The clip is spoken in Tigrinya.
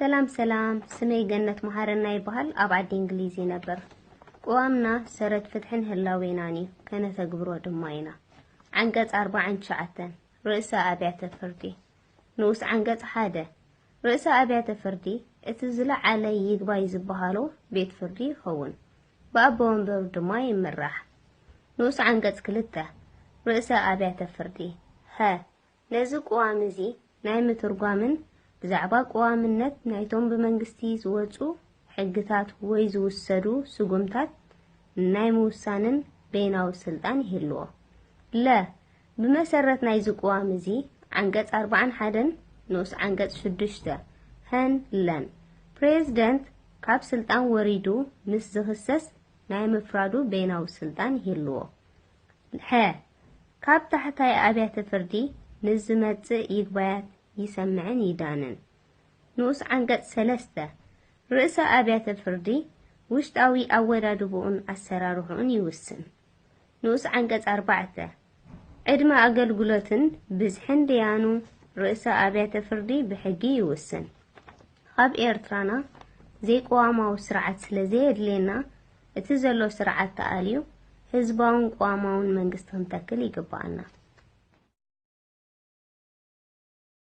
ሰላም ሰላም፣ ስመይ ገነት መሃረና ይበሃል። ኣብ ዓዲ እንግሊዝ ይነብር። ቅዋምና ሰረት ፍትሕን ህላዌናን እዩ፣ ከነተግብሮ ድማ ኢና። ዓንቀጽ ኣርባዓን ትሽዓተን፣ ርእሰ ኣብያተ ፍርዲ። ንኡስ ዓንቀጽ ሓደ፣ ርእሰ ኣብያተ ፍርዲ እቲ ዝለዓለ ይግባይ ዝበሃሎ ቤት ፍርዲ ይኸውን። ብኣቦ ወንበሩ ድማ ይምራሕ። ንኡስ ዓንቀጽ ክልተ፣ ርእሰ ኣብያተ ፍርዲ። ሀ፣ ነዚ ቅዋም እዚ ናይ ምትርጓምን ብዛዕባ ቅዋምነት ናይቶም ብመንግስቲ ዝወጹ ሕግታት ወይ ዝውሰዱ ስጉምታት ናይ ምውሳንን በይናዊ ስልጣን ይህልዎ። ለ፣ ብመሰረት ናይዚ ቅዋም እዚ ዓንቀጽ ኣርባዓን ሓደን ንኡስ ዓንቀጽ ሽዱሽተ፣ ሀን ለን፣ ፕሬዝደንት ካብ ስልጣን ወሪዱ ምስ ዝኽሰስ ናይ ምፍራዱ በይናዊ ስልጣን ይህልዎ። ሀ፣ ካብ ታሕታይ ኣብያተ ፍርዲ ንዝመጽእ ይግባያት ይሰምዕን ይዳንን። ንኡስ ዓንቀጽ ሰለስተ፣ ርእሰ ኣብያተ ፍርዲ ውሽጣዊ ኣወዳድብኡን ኣሰራርሕኡን ይውስን። ንኡስ ዓንቀጽ ኣርባዕተ፣ ዕድመ ኣገልግሎትን ብዝሕን ደያኑ ርእሰ ኣብያተ ፍርዲ ብሕጊ ይውስን። ኣብ ኤርትራና ዘይቅዋማዊ ስርዓት ስለ ዘየድልየና፣ እቲ ዘሎ ስርዓት ተኣልዩ ህዝባውን ቅዋማውን መንግስቲ ክንተክል ይግባኣና።